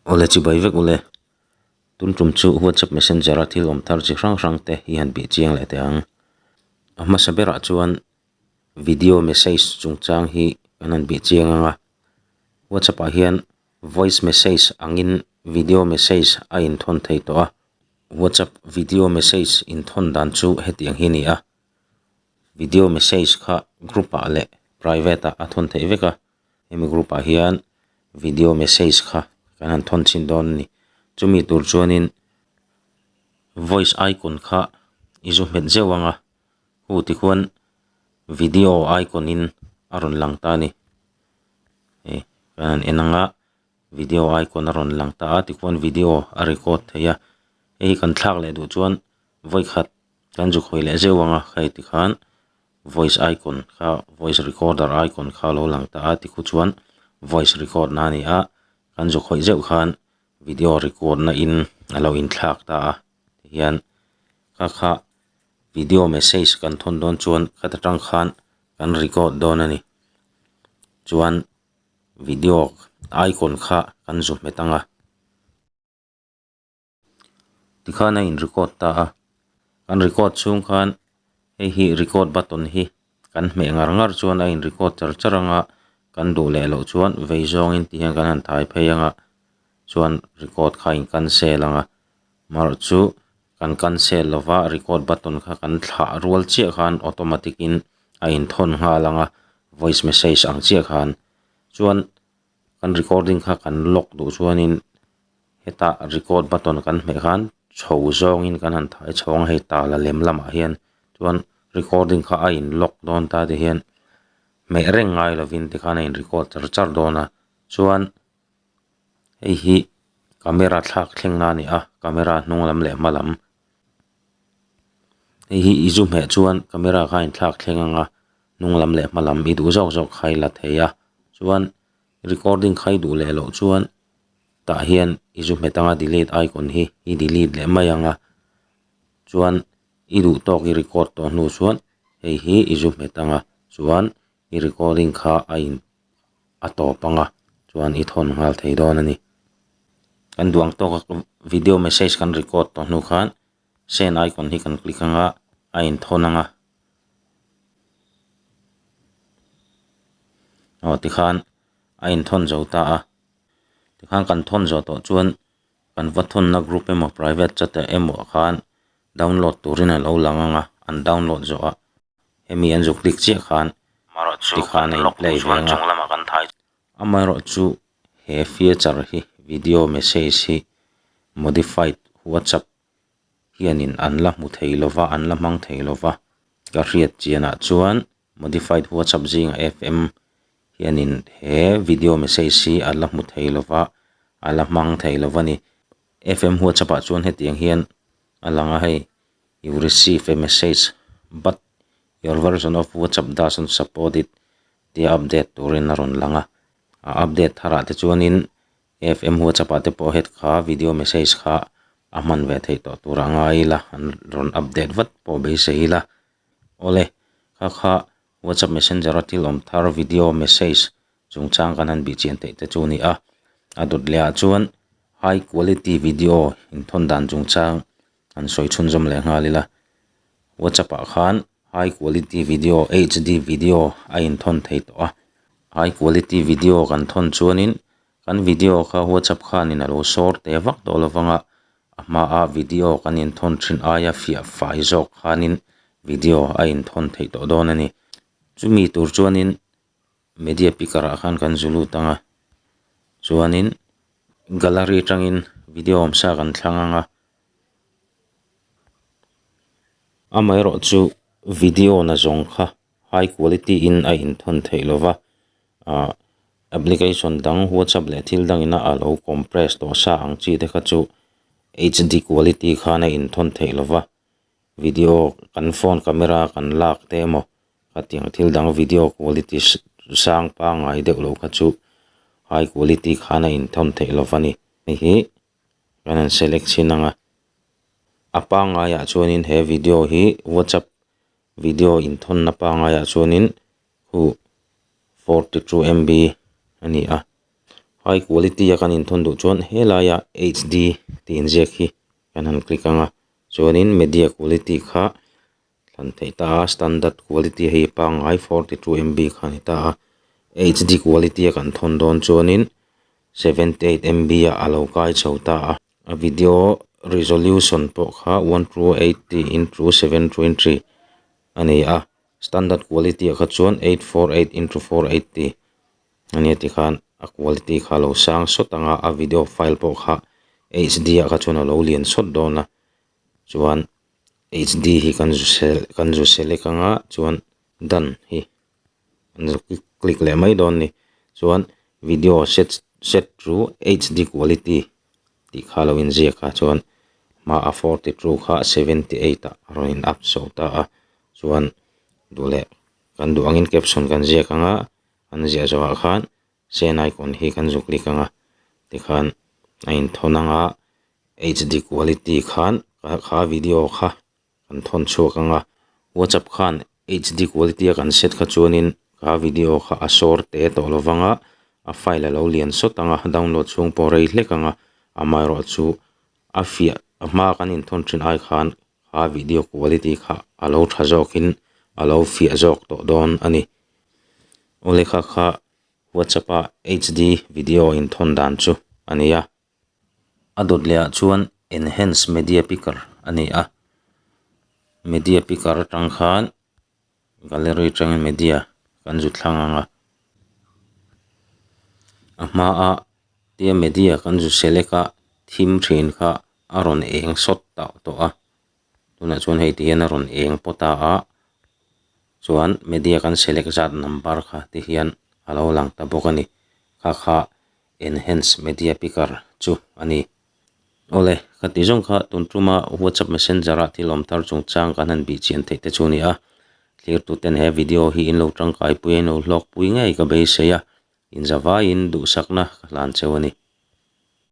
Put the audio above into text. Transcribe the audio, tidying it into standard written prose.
Awle chibai vek ule. Tun tum chu WhatsApp Messenger a thil awm thar chi hrang hrang te hi han bih chiang leh teh ang. A hmasa berah chuan video message chungchang hi kan han bih chiang ang a. WhatsApp ah hian voice message angin video message a inthawn thei tawh a. WhatsApp video message inthawn dan chu hetiang hi a ni a. Video message kha group ah leh private ah a thawn theih vek a. Hemi group ah hian video message kha kan han thawn chhin dawn a ni. Chumi tur chuanin voice icon kha i zu hmet zeuh ang a, hu tikhuan video icon in a rawn lang ta a ni. Hei kan han en ang a video icon a rawn lang ta a tikhuan video a record thei a, hei hi kan thlak leh duh chuan vawikhat kan zu khawi leh zeuh ang a hei tikhan. voice icon kha voice recorder icon kha alo lang ta a tikhu chuan voice record na a ni a kan zu khawih zeuh khan video record na in alo inthlak ta a tihian kha kha video message kan thawn dawn chuan khata tang khan kan record dawn a ni chuan video icon kha kan zu hmet ang a. Tikhan a in record ta a, kan record chhung khan hei hi record button hi kan hmeh ngar ngar chuan a in record char char ang a, kan duh leh loh chuan vei zawngin ti hian kan han thai phei ang a, chuan record kha a in cancel ang a, amaherawh chu kan cancel lova record button kha kan thlah rual chiah khan automatic in a in thawn nghal ang a, voice message ang chiah khan chuan kan recording kha kan lock duh chuanin hetah record button kan hmeh khan chho zawngin kan han thai chhawng a hei tala lem lamah hian chuan recording kha a in lock dawn ta ti hian hmeh reng ngai lovin tikhan a in record char char dawn a chuan hei hi camera thlak thleng na a ni a camera hnung lam leh hma lam hei hi i zu hmeh chuan camera kha a in thlak thleng ang a hnung lam leh hma lam i duh zawk zawk kha i la thei a chuan recording kha i duh leh loh chuan tah hian i zu hmet anga delete icon hi i delete leh mai ang a chuan i duh tawk i record tawh hnu chuan hei hi i zu hmet anga chuan i recording kha a in a tawp anga chuan i thawn nghal thei dawn a ni kan duh ang tawk a video message kan record tawh hnu khan send icon hi kan click anga a in thawn anga aw tikhan a in thawn zo ta a tikhan kan thawn zawh tawh chuan kan va thawnna group emaw private chat ah emaw khan download turin a lo lang ang a an download zawh a hemi an zu click chiah khan tikhan a in play ve ang a amaherawhchu he feature hi video message hi modified whatsapp hianin an la hmu thei lova an la hmang thei lova ka hriat chianah chuan modified whatsapp zingah fm hianin he video message hi a la hmu thei lova a la hmang thei lova ni fm whatsapp ah chuan hetiang hian a lang a hei you receive a message but your version of whatsapp doesn't support it tia update turin a rawn lang a a update tharah te chuanin fm whatsapp ah te pawh het kha video message kha a hman ve theih tawh tur a ngai ila an rawn update vat pawh beisei ila awle kha kha whatsapp messenger a thil awm thar video message chungchang kan han bih chian theih te chu a ni a a dawt leh ah chuan high quality video inthawn dan chungchang an sawi chhunzawm leh nghal ila whatsapp ah khan high quality video hd video a inthawn thei tawh a high quality video kan thawn chuanin kan video kha whatsapp khanin a lo sawr te vak tawh lo vang a a hmaa video kan inthawn thin aia fiah fai zawk khanin video a inthawn theih tawh dawn a ni chumi tur chuanin media picker ah khan kan zu lut ang a chuanin gallery atangin video awmsa kan thlang ang a. Amaherawh chu video na zawng kha high quality in a inthawn theih lo va ah application dang whatsapp leh thil dang ina a lo compress tawh sa ang chi te kha chu hd quality khan a inthawn theih lo va video kan phone camera kan lak te emaw khatiang thil dang video quality sang pangngai deuh loh kha chu high quality khan a inthawn theih lo va ni hei hi. kan han select chhin ang a a pangaiah chuanin he video hi whatsapp video inthawnna pangaiah chuanin huh 42 mb a ni a. High quality a kan inthawn duh chuan helaia HD tih inziak hi kan han click ang a, chuanin media quality kha thlan theih ta a, standard quality hei pangngai 42 MB kha a ni ta a, HD quality a kan thawn dawn chuanin 78 MB ah a lo kai chho ta a, a video resolution pawh kha 1280 into 720 a ni a, standard quality ah kha chuan 848 into 480 a nia tikhan a quality kha a lo sang sawt ang a, a video file pawh kha HD ah kha chuan a lo lian sawt dawn a chuan HD hi kan zu sel kan zu select ang a chuan done hi an zu click leh mai dawn a ni chuan video set set chu HD quality tih kha a lo inziak a chuan hmaah 42 kha 78 ah a rawn in up chho ta a chuan duh leh kan duh angin caption kan ziak ang a an ziah zawhah khan send icon hi kan zu click ang a tikhan a inthawn ang a HD quality khan kha video kha kan thawn chhuak ang a WhatsApp khan HD quality a kan set kha chuanin kha video kha a sawr te tawh lo vang a a file a lo lian sawt ang a download chhung pawh rei hlek ang a amaherawhchu a fiah a hma kan inthawn thin ai khan kha video quality kha a lo tha zawkin a lo fiah zawk tawh dawn a ni. Aw lekha kha WhatsApp a HD video inthawn dan chu a ni a. A dawt leh ah chuan enhance media picker a ni a. Media picker atang khan gallery atangin media kan zu thlang ang a. A hma a tia media kan zu select a thim thin kha a rawn eng sawt tah tawh a. Tunah chuan hei ti hian a rawn eng pawh ta a chuan media kan select zat number kha ti hian a lo lang ta bawk a ni. Kha kha enhance media picker chu a ni. Awle, ka ti zawng kha tun tuma WhatsApp messenger ah thil awm thar chungchang kan han bih chian theih te chu a ni a. Thlirtuten he video hi in lo tangkai pui a in lo hlawkpui ngei ka beisei a, inzavaiin duhsakna ka hlan cheu a ni.